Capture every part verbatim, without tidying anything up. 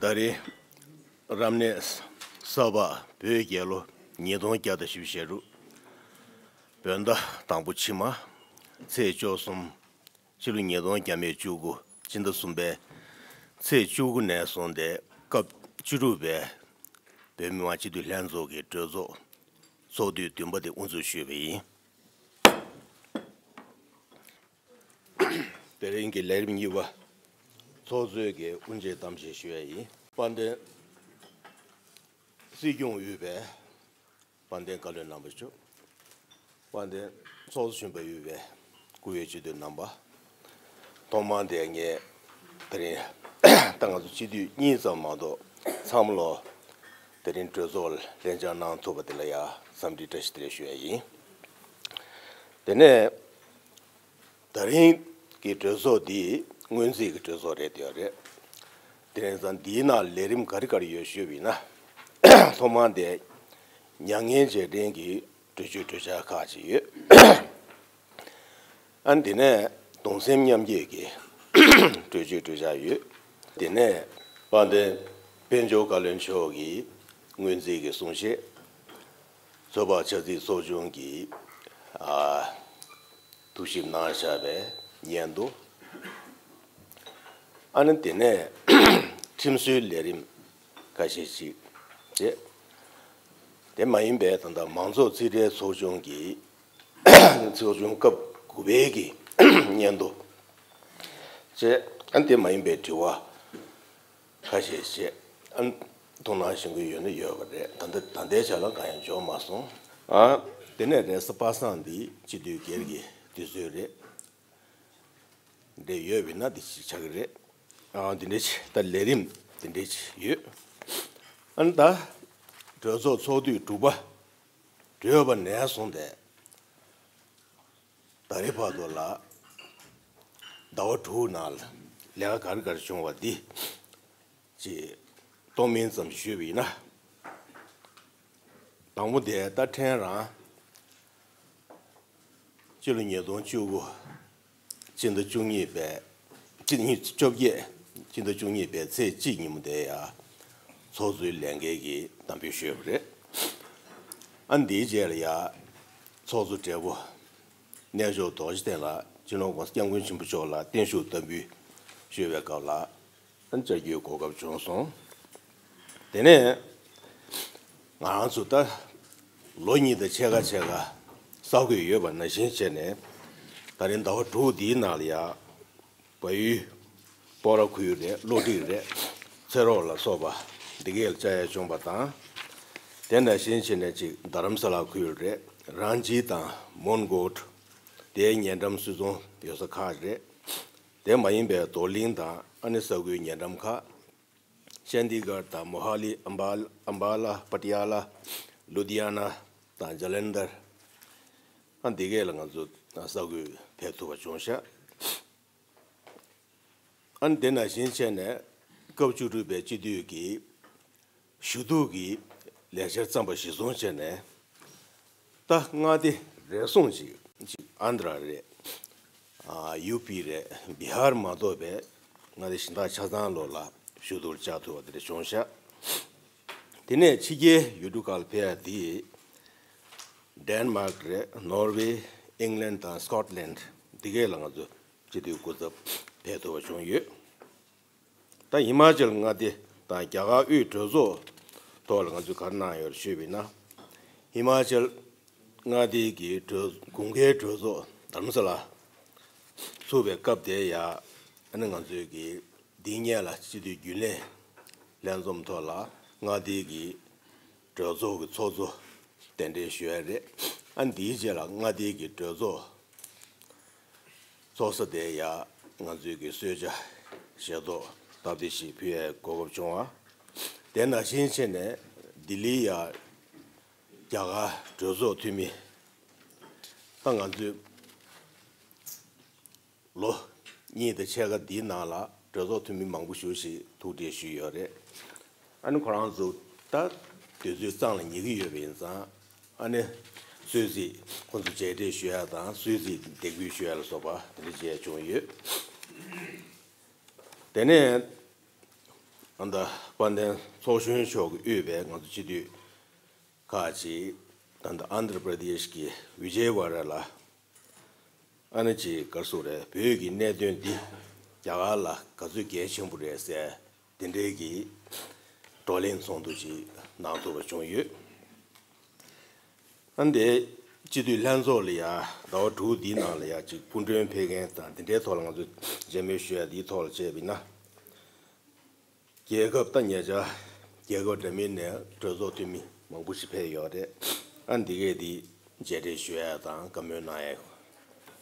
ད་རེས་རབ་གནས་ས་ཕག་བོད་རྒྱལ་ལོ་ཉིས་སྟོང་བརྒྱ་དང་བཞི་བཅུ་ཞེ་དྲུག་བོད་ཟླ་དང་པོ་ཕྱི་མ་ཚེས་བཅུ་གསུམ། ཕྱི་ལོ་ཉིས་སྟོང་བརྒྱ་མེད་བཅུ་དགུ་སྤྱི་ཟླ་གསུམ་པའི་ཚེས་བཅུ་དགུ་ནས་བཟུང་སྟེ་སྐབས་བཅུ་དྲུག་པའི་བོད་མི་མང་སྤྱི་འཐུས་ལྷན་ཚོགས་ཀྱི་གྲོས་ཚོགས་ཚོགས་དུས་བདུན་པ་དེ་དབུ་འཛུགས་ཞུས་པ་ཡིན། དེ་རིང་གི་ལས་རིམ་གཉིས་པ་ཚོགས་གཙོའི་གི་དབུ་འབྱེད་གཏམ་བཤད་ཞུ་ཡ་ཡིན། དཔལ་ལྡན་སྲིད་སྐྱོང་དབུས་པའི་དཔལ་ལྡན་བཀའ་བློན་རྣམ་པ་མཆོག་དཔལ་ལྡན་ཚོགས་གཙོ་གཞོན་པ་དབུས་པའི་སྐུ་ཡོད་སྤྱི་འཐུས་རྣམ་པ། ཐོག་མར་དེ་ངས་དེ་རིང་ད་ང་ཚོ་སྤྱི་འཐུས་གཉིས་ཙམ་མ་གཏོགས་ཚང་མ་ལོ་དེ་རིང་གྲོས་ཚོགས་ལ་ལྷན་བཅར་གནང་ཐུབ་པ་དེ་ལ་ཡ་འཚམས་འདྲི་བཀྲ་ཤིས་བདེ་ལེགས་ཞུ་ཡ་ཡིན། དེ་ནས་ད་རིང་གི་གྲོས་ཚོགས་འདི་སྔོན་རྩིས་ཀྱི་གྲོས་ཚོགས་རེད་དེ་རེད། དེ་རིང་ཙང་འདིའི་ནང་ལས་རིམ་ག་རེ་ག་རེ་ཡོད་ཞུས་པ་ཡིན་ན། ཐོག་མར་དེ་མྱ་ངན་རྗེས་དྲན་གྱི་གྲོས་ཆོད་གྲོས་འཆར་ཁག་ཅིག་ཡོད། ཨ་ནི་དེ་ནས་གདུང་སེམས་མཉམ་སྐྱེད་ཀྱི་གྲོས་ཆོད་གྲོས་འཆར་ཡོད། དེ་ནས་དཔལ་ལྡན་དཔལ་འབྱོར་བཀའ་བློན་མཆོག་གིས་སྔོན་རྩིས་ཀྱི་གསུང་བཤད། ཚོད་དཔག་ཆབ་སྲིད་ཚོགས་ཆུང་གིས་ཨ་ཐུགས་ཞིབ་གནང་བཞག་པའི་སྙན་ཐོ། ཨ་ནི་དེ་ནས་ཁྲིམས་བཟོའི་ལས་རིམ་ཁ་ཤས་ཤིག་བྱས། དེ་མ་ཡིན་པའི་ད་ལྟ་མང་གཙོ་རྩིས་ཁྲའི་ཚོགས་ཆུང་གི་ཚོགས་ཆུང་སྐབས་དགུ་པའི་གི་སྙན་ཐོ་བྱས། ཨ་ནི་དེ་མ་ཡིན་པའི་དྲི་བ་ཁ་ཤས་བྱས། ཨ་ནི་དོ་སྣང་ཞུ་གི་ཡོད་ན་ཡོད་པ་རེད། ད་ལྟ་ད་ལྟའི་ཆ་ལ་གང་ཡང་འབྱོར་མ་སོང་། ཨ་དེ་ནས་རེས་གཟའ་པ་སངས་འདི་སྤྱི་འཐུས་སྒེར་གྱི་དུས་ཚོད་རེད། འདྲ་ཡོད་པས་ན་འདི་ཞིག་ཆགས་ཀྱི་རེད། ཨ་འདི་འདྲ་ཞིག་ད་ལས་རིམ་འདི་འདྲ་ཞིག་ཡོད། ཨ་ནི་ད་གྲོས་ཚོགས་ཚོགས་དུས་དྲུག་པ་གྲོལ་བ་ནས་བཟུང་སྟེ་ད་རེས་བར་དུ་ལ་ཟླ་བ་དྲུག་ནང་ལ་ལས་ཀ་ག་རེ་ག་རེ་བྱུང་བ་འདི་ཅིག་སྟོང་མིན་ཙམ་ཞུས་པ་ཡིན་ན། དང་པོ་དེ་ད་ཕྲན་རང་སྤྱི་ལོ་ཉིས་སྟོང་བཅུ་དགུ་སྤྱི་ཟླ་བཅུ་གཉིས་པའི་སྤྱི་ཉིས་བཅོ་བརྒྱད་སྤྱི་ཟླ་བཅུ་གཉིས་པའི་ཚེས་གཅིག་ཉིན་མོ་དེ་ཡ་ཚོགས་གཙོའི་ལས་འགན་གྱི་གཏམ་བཤད་ཞུས་པ་རེད། ཨ་འདིའི་རྗེས་ལ་ཡ་ཚོགས་གཙོ་སྦྲེལ་པོ་གནས་མཆོག་རྡོ་རྗེ་གདན་ལགས་སྤྱི་ནོར་༸གོང་ས་༸སྐྱབས་མགོན་ཆེན་པོ་མཆོག་ལ་བརྟན་བཞུགས་བསྟར་འབུལ་ཞུ་བའི་སྐབས་ལ། བཅར་རྒྱུའི་གོ་སྐབས་བྱུང་སོང་། དེ་ནས་ང་རང་ཚོ་ད་ལོ་གཉིས་དང་ཕྱེད་ཀ་ཕྱེད་ཀ་གསར་འགོད་ཡོད་པ་ནང་བཞིན་བྱས་ནས་ད་རིང་ཟླ་བ་དྲུག་འདིའི་ནང་ལ་ཡ་བལ་ཡུལ་སྤོག་ར་ཁུལ་རེད། གློ་སྒྲིག་རེད། ཚེ་རོགས་ལ་སོགས་པ་འདི་གས་ལ་བཅར་ཡ་བྱུང་བ་དང་། དེ་ནང་བཞིན་བྱས་ནས་ཅིག་རྡ་རམ་ས་ལ་ཁུལ་རེད། རང་ཇི་དང་མོན་གྷོ་དེའི་ཉེ་འགྲམ་སུད་ཚོང་ཡོད་ས་ཁག་རེད། དེ་མ་ཡིན་པའི་རྡོར་གླིང་དང་ཨ་ནི་ས་ཁུལ་ཉེ་འགྲམ་ཁག་ཅན་དི་གར་དང་མོ་ཧ་ལི། ཨམ་བྷ་ལ། ཨམ་བྷ་ལ། པ་ཏི་ཡ་ལ། ལུ་དྷི་ཡ་ན་དང་ཇ་ལན་དར། ཨ་འདི་གས་ལ་ང་ཚོ་ས་ཁུལ་ཕེབས་ཐུབ་པ་བྱུང་ཤག་ཨ་འདི་ནང་བཞིན་བྱས་ནས་སྐབས་བཅུ་དྲུག་པའི་སྤྱི་འཐུས་ཀྱི་ཞུ་གཏུག་གི་ལས་འཆར་བརྩམས་པ་གཞིར་བཟུང་བྱས་ནས། ད་མངའ་སྡེ་རེ་ཟུང་ཅིག་ཅིག་ཨན་དྲ་རེད། ཨ་ཡུ་པི་རེད། བི་ཧར་མ་གཏོགས་པའི་མངའ་སྡེ་གཞན་དག་ཆ་ཚང་ལོ་ལ་ཞུ་གཏུག་བཅར་ཐུབ་པ་དེ་འདྲ་བྱུང་ཤག་དེ་ནས་ཕྱི་རྒྱལ་ཡུལ་གྲུ་ཁག་ལ་ཕེབས་ཡ་དེ་ཌེན་མཱག་རེད། ནོར་ཝེ། ཨིང་ལན་དང་སི་ཀོཊ་ལན་འདི་གས་ལ་ང་ཚོ་སྤྱི་འཐུས་སྐུ་ཚབ་ཕེབས་ཐུབ་པ་བྱུང་ཡོད། ད་ཧི་མ་ཅལ་མངའ་སྡེ་དང་རྒྱ་གར་དབུས་གྲོས་ཚོགས་ཐོག་ལ་ང་ཚོས་ག་རེ་གནང་ཡོད་ཞུས་པ་ཡིན་ན། ཧི་མ་ཅལ་མངའ་སྡེ་གི་གྲོས་དགུན་ཁའི་གྲོས་ཚོགས་རྡ་རམ་ས་ལ་ཚུགས་པའི་སྐབས་དེ་ཡ། ཨ་ནི་ང་ཚོས་ཀྱི་འདི་སྔོན་ལ་སྤྱི་འཐུས་རྒྱུན་ལས་ལྷན་འཛོམས་ཐོག་ལ་མངའ་སྡེ་གི་གྲོས་ཚོགས་ཀྱི་ཚོགས་གཙོ་གདན་འདྲེན་ཞུ་ཡ་རེད། ཨ་འདིའི་རྗེས་ལ་མངའ་སྡེ་གི་གྲོས་ཚོགས་ཚོགས་ས་དེ་ཡ་ང་ཚོས་ཀྱི་གསོལ་ཇ་ཞལ་ཏོག་སྟབས་བདེ་ཞིག་ཕུལ་ཡའི་གོ་སྐབས་བྱུང་བ། དེ་ནང་བཞིན་བྱས་ནས་ལྡི་ལི་ཡ་རྒྱ་གར་གྲོས་ཚོགས་འཐུས་མི་ད་ང་ཚོས་ལོ་གཉིས་དང་ཕྱེད་ཀ་འདིའི་ནང་ལ་གྲོས་ཚོགས་འཐུས་མི་མང་པོ་ཞེ་ཅིག་ཐུག་འཕྲད་ཞུས་ཡོད་རེད། ཨ་ནི་ཁོ་རང་ཚོ་ད་དུས་ཚོད་གཙང་ལ་ཉེ་གི་ཡོད་པ་ཡིན་ཙང་ཨ་ནི་སུད་སི་ཁོང་ཚོ་མཇལ་འཕྲད་ཞུ་ཡ་དང་སུད་སི་འདེགས་འབུལ་ཞུ་ཡ་ལ་སོགས་པ་དེ་འདྲ་བྱས་བྱུང་ཡོད། དེ་ནས་ ཨ་ད་དཔལ་ལྡན་ཚོགས་གཞོན་མཆོག་གིས་དབུས་པའི་ང་ཚོ་སྤྱི་འཐུས་ཁག་ཅིག་ད་ལྟ་ཨན་དྷྲ་པྲ་དེཤ་གི་བི་ཇེ་ཝཱ་ཌཱ་ལ་ཨ་ནི་ཅིག་ག་རེ་ཟེར་རེད། བོད་ཀྱི་གནད་དོན་འདི་རྒྱ་གར་ལ་ག་ཚོད་གལ་ཆེན་པོ་རེད་ཟེར་དེ་འདྲའི་གི་བགྲོ་གླེང་ཚོགས་འདུ་ཅིག་གནང་ཐུབ་པ་བྱུང་ཡོད། ཨ་འདི་སྤྱི་འཐུས་ལྷན་ཚོགས་ལ་ཡ་ཟླ་བ་དྲུག་འདིའི་ནང་ལ་ཡ་ཅིག་སྐུ་མགྲོན་ཕེབས་མཁན་དང་དེ་འདྲའི་ཐོག་ལ་ང་ཚོས་མཇལ་མོལ་ཞུ་ཡ་འདིའི་ཐོག་ལ་བྱས་པ་ཡིན་ན། རྒྱལ་ཁབ་ད་ཉེ་ཆར་རྒྱལ་ཁབ་འདྲ་མིན་ནས་གྲོས་ཚོགས་འཐུས་མི་མང་པོ་ཞིག་ཕེབས་ཡོད་རེད། ཨ་འདི་གས་འདི་མཇལ་འཕྲད་ཞུ་ཡ་དང་བཀའ་མོལ་གནང་ཡ་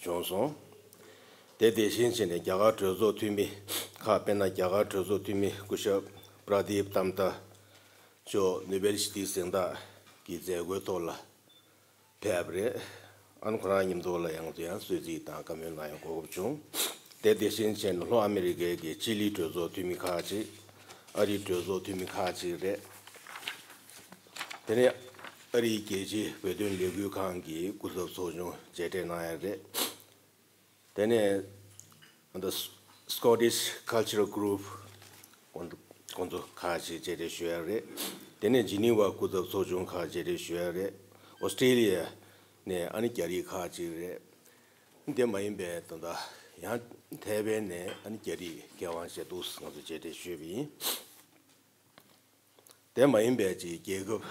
བྱུང་སོང་། དེ་དེ་བཞིན་བྱས་ནས་རྒྱ་གར་གྲོས་ཚོགས་འཐུས་མི་ཁག་དཔེར་ན་རྒྱ་གར་གྲོས་ཚོགས་འཐུས་མི་སྐུ་ཞབས་པྲ་དིབ་ཏམ་ཏ་མཆོག་ནོ་བེལ་ཞི་བདེའི་གཟེངས་རྟགས་ཀྱི་མཛད་སྒོའི་ཐོག་ལ་ཕེབས་པ་རེད། ཨ་ནི་ཁོ་རང་མཉམ་དུ་ལ་ཡང་དུ་ཡང་གསོལ་ཚིགས་དང་བཀའ་མོལ་གནང་ཡང་གོ་སྐབས་བྱུང་། དེ་དེ་བཞིན་བྱས་ནས་ལྷོ་ཨ་མི་རི་ཀའི་གི་ཅི་ལི་གྲོས་ཚོགས་འཐུས་མི་ཁག་ཅིག་ཨ་རིའི་གྲོས་ཚོགས་འཐུས་མི་ཁག་ཅིག་རེད། དེ་ནས་ཨ་རིའི་རྒྱལ་སྤྱིའི་བོད་དོན་ལས་འགུལ་ཁང་གི་སྐུ་ཚབ་ཚོགས་ཆུང་མཇལ་འཕྲད་གནང་ཡ་རེད། དེ་ནས་ཨ་ད་Scottish Cultural Group ཁོང་ཚོ་ཁག་ཅིག་མཇལ་འཕྲད་ཞུ་ཡ་རེད། དེ་ནས་ཇི་ནི་ཝ་སྐུ་ཚབ་ཚོགས་ཆུང་ཁག་མཇལ་འཕྲད་ཞུ་ཡ་རེད། ཨོ་སི་ཀྲི་ལི་ཡ་ནས་ཨ་ནི་རྒྱ་རིགས་ཁག་ཅིག་རེད། དེ་མ་ཡིན་པའི་ད་ལྟ་ཡང་ཐའེ་ཝན་ནས་ཨ་ནི་རྒྱ་རིགས་མཁས་དབང་ཞེ་དྲག་ང་ཚོ་མཇལ་འཕྲད་ཞུས་པ་ཡིན། དེ་མ་ཡིན་པའི་ཅིག་རྒྱལ་ཁབ་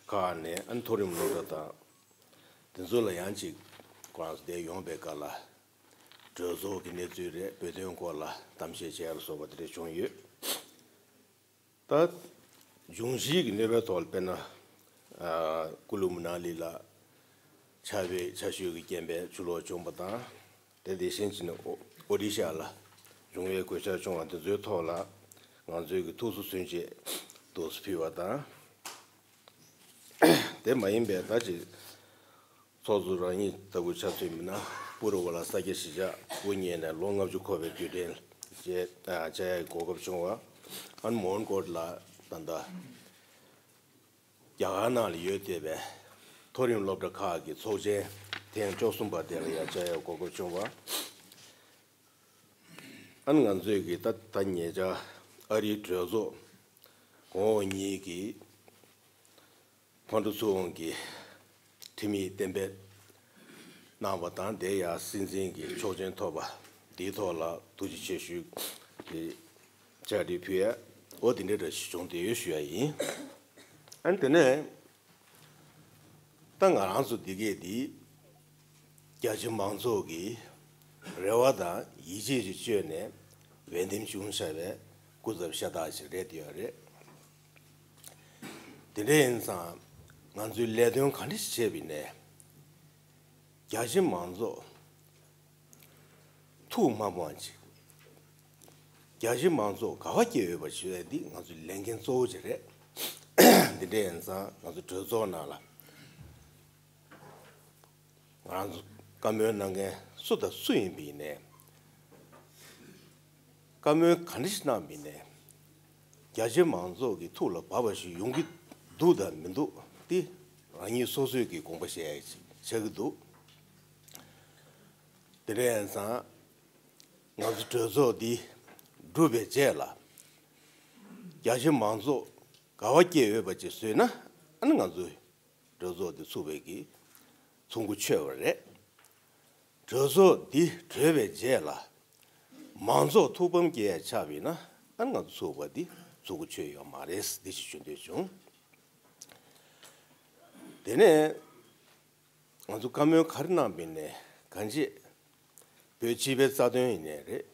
ཁག་ནས་ཨ་ནི་མཐོ་རིམ་སློབ་གྲྭ་དང་དེ་ཚོ་ལ་ཡང་ཅིག་ཁོ་རང་ཚོ་དེ་ཡོང་པའི་སྐབས་ལ་གྲོས་ཚོགས་ཀྱི་གནས་ཚུལ་རེད། བོད་དོན་སྐོར་ལ་གཏམ་བཤད་བྱས་པ་སོགས་པ་དེ་འདྲ་བྱུང་ཡོད། ད་འབྱུང་བཞིའི་གི་གནོད་པའི་ཐོག་ལ་དཔེར་ན་ཨ་ཀུ་ལུ་མ་ན་ལི་ལ་ཆར་པའི་ཆར་ཞོད་ཀྱི་རྐྱེན་པས་ཆུ་ལོག་བྱུང་བ་དང་། དེ་དེ་བཞིན་བྱས་ནས་ཨོ་ཨོ་ཌི་ཤ་ལ་འབྱུང་བའི་གོད་ཆག་བྱུང་བ་དེ་ཚོའི་ཐོག་ལ་ང་ཚོའི་གི་ཐུགས་གསོ་མཚོན་ཆེད་དུ་ཕུལ་བ་དང་། དེ་མ་ཡིན་པའི་ད་ཅིག་ཚོགས་གཙོ་རང་ཉིད་ལྟ་བུ་ཆ་མཚོན་མིན་ན་པུ་རུ་བ་ལ་ས་སྐྱ་གཞིས་ཆགས་དབུ་བརྙེས་ནས་ལོ་ལྔ་བཅུ་འཁོར་བའི་དུས་དྲན་བཅས་བཅར་ཡའི་གོ་སྐབས་བྱུང་བ། ཨན་མོན་གྷོ་ཊ་ལ་ད་ལྟ་རྒྱ་གར་ནང་ལ་ཡོད་བསྡད་པའི་མཐོ་རིམ་སློབ་གྲྭ་ཁག་གི་ཚོགས་ཆེན་ཐེངས་བཅུ་གསུམ་པ་དེ་ལ་ཡང་བཅར་ཡའི་གོ་སྐབས་བྱུང་བ། ཨ་ནི་ང་ཚོས་ཀྱི་ད་ད་ཉེ་ཆར་ཨ་རིའི་གྲོས་ཚོགས་གོང་འོག་གཉིས་ཀྱི་ཕོ་བྲང་ཚུར་འོང་གི་ཁྲིམས་ཡིག་གཏན་འབེབས་གནང་བ་དང་། དེ་ཡང་སྲིད་འཛིན་གྱི་ཆོག་མཆན་ཐོབ་པ་འདིའི་ཐོག་ལ་ཐུགས་རྗེ་ཆེ་ཞུ་གི་བཅར་འདྲི་ཕུལ་ཡ་འོ་དེ་འདྲའི་འདྲ་ཞིག་བྱུང་བསྡད་ཡོད་ཞུ་ཡ་ཡིན། ཨ་ནི་དེ་ནས། ད་ང་རང་ཚོ་འདི་གས་འདི་རྒྱ་ཆེ་མང་ཚོགས་ཀྱི་རེ་བ་དང་ཡིད་ཆེས་ཤིག་བཅོལ་ནས་འོས་འདེམས་བྱུང་བཞག་པའི་སྐུ་ཚབ་ཤ་སྟག་ཞིག་རེད་ཡོད་རེད། དེ་འདྲ་ཡིན་ཙང་ང་ཚོས་ལས་དོན་ག་འདྲ་ཞིག་བྱས་པ་ཡིན་ནའི་རྒྱ་ཆེ་མང་ཚོགས་ཐུགས་མ་ཕངས་པ་ཅིག་རྒྱ་ཆེ་མང་ཚོགས་དགའ་བ་སྐྱེ་འོས་པ་ཞིག་རེད། འདི་ང་ཚོའི་ལས་འགན་གཙོ་བོ་ཅིག་རེད། འདི་འདྲ་ཡིན་ཙང་ང་ཚོ་གྲོས་ཚོགས་ནང་ལ་ང་རང་ཚོ་བཀའ་མོལ་གནང་མཁན་སུ་དང་སུ་ཡིན་པ་ཡིན་ནའི། བཀའ་མོལ་ག་འདྲ་ཞིག་གནང་བ་ཡིན་ནའི། རྒྱ་ཆེ་མང་ཚོགས་ཀྱི་ཐུགས་ལ་བབས་པ་ཞིག་ཡོང་གི་འདུག་དང་མི་འདུག་དེ་རང་ཉིད་སོ་སོས་ཀྱི་དགོངས་པ་བཞེས་ཡ་ཞིག་ཆགས་ཀྱི་འདུག་དེ་འདྲ་ཡིན་ཙང་ང་ཚོ་གྲོས་ཚོགས་འདི་གྲུབ་པའི་རྗེས་ལ་རྒྱ་ཆེ་མང་ཚོགས་དགའ་བ་སྐྱེ་འོས་པ་ཅིག་བཟོས་ན། ཨ་ནི་ང་ཚོས་གྲོས་ཚོགས་འདི་ཚུགས་པའི་གི་ཚོགས་འགོ་ཆོད་པ་རེད། གྲོས་ཚོགས་འདི་གྲོལ་བའི་རྗེས་ལ་མང་ཚོགས་ཐུགས་ཕམ་སྐྱེ་ཡ་ཆགས་པ་ཡིན་ན། ཨ་ནི་ང་ཚོ་ཚུགས་པ་འདི་ཚོགས་འགོ་ཆོད་ཡོད་མ་རེད། འདི་ཞིག་ཞུ་འདོད་བྱུང་། དེ་ནས་ང་ཚོ་བཀའ་མོལ་ག་རེ་གནང་བ་ཡིན་ནའི་གང་ཅི། བོད་སྤྱི་པའི་རྩ་དོན་ཡིན་ནའི་རེད།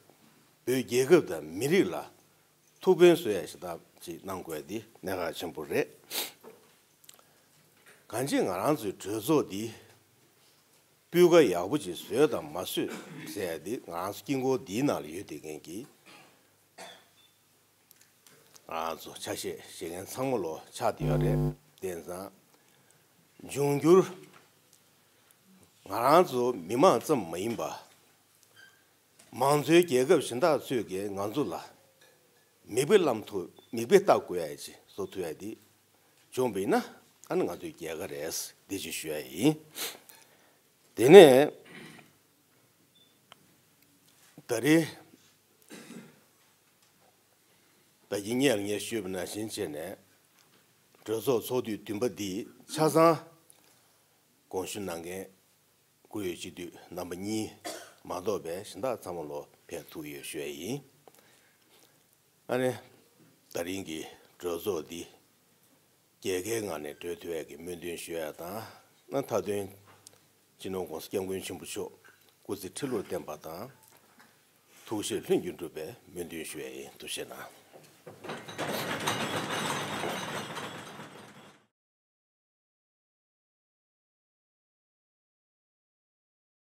བོད་རྒྱལ་ཁབ་དང་མི་རིགས་ལ་ཐུགས་ཕན་གསོས་ཡ་ཞིག་ད་ཅིག་གནང་དགོས་ཡ་འདི་གནད་འགག་ཆེན་པོ་རེད། གང་ཅི་ང་རང་ཚོའི་གྲོས་ཚོགས་འདི་སྤུས་ཀ་ཡག་པོ་ཅིག་བཟོས་དང་མ་བཟོས་ཟེར་ཡ་འདི་ང་རང་ཚོ་དཀྱིལ་འཁོར་འདིའི་ནང་ལ་ཡོད་བསྡད་མཁན་གྱི་ང་རང་ཚོ་ཆ་ཤས་བཞེས་མཁན་ཚང་མ་ལོ་ཆགས་བསྡད་ཡོད་རེད། དེ་ཙང་འབྱུང་འགྱུར་ང་རང་ཚོ་མི་མང་ཙམ་མ་ཡིན་པ། མང་གཙོའི་རྒྱལ་ཁབ་གཞན་དག་ཚོས་ཀྱིས་ང་ཚོ་ལ་མིག་དཔེ་བསླབ་ཐུབ། མིག་དཔེ་ལྟ་དགོས་ཡ་ཅིག་བཟོ་ཐུབ་ཡ་འདི་བྱུང་བ་ཡིན་ན། ཨ་ནི་ང་ཚོའི་རྒྱལ་ཁ་རེད། འདི་ཅིག་ཞུ་ཡ་ཡིན། དེ་ནས་ད་རེས་ ད་གིན་སྔོན་ལ་ངས་ཞུས་པ་ནང་བཞིན་བྱས་ནས། གྲོས་ཚོགས་ཚོགས་དུས་བདུན་པ་འདི་ཆ་ཚང་དགོངས་ཞུ་གནང་མཁན་སྐུ་ཡོད་སྤྱི་འཐུས་རྣམ་པ་གཉིས་མ་གཏོགས་པའི་གཞན་དག་ཚང་མ་ལོ་ཕེབས་ཐུབ་ཡོད་ཞུ་ཡ་ཡིན། ཨ་ནི། ད་རིང་གི་གྲོས་ཚོགས་འདི་རྒྱལ་ཁའི་ངང་ནས་གྲོལ་ཐུབ་ཡག་གི་སྨོན་འདུན་ཞུ་ཡག་དང་། ཨ། མཐའ་དོན་སྤྱི་ནོར་༸གོང་ས་༸སྐྱབས་མགོན་ཆེན་པོ་མཆོག་སྐུ་ཚེ་ཁྲི་ལོར་བརྟན་པ་དང་། ཐུགས་བཞེད་ལྷུན་གྱིས་འགྲུབ་པའི་སྨོན་འདུན་ཞུ་ཡག་ཡིན། ཐུགས་རྗེ་གནང་།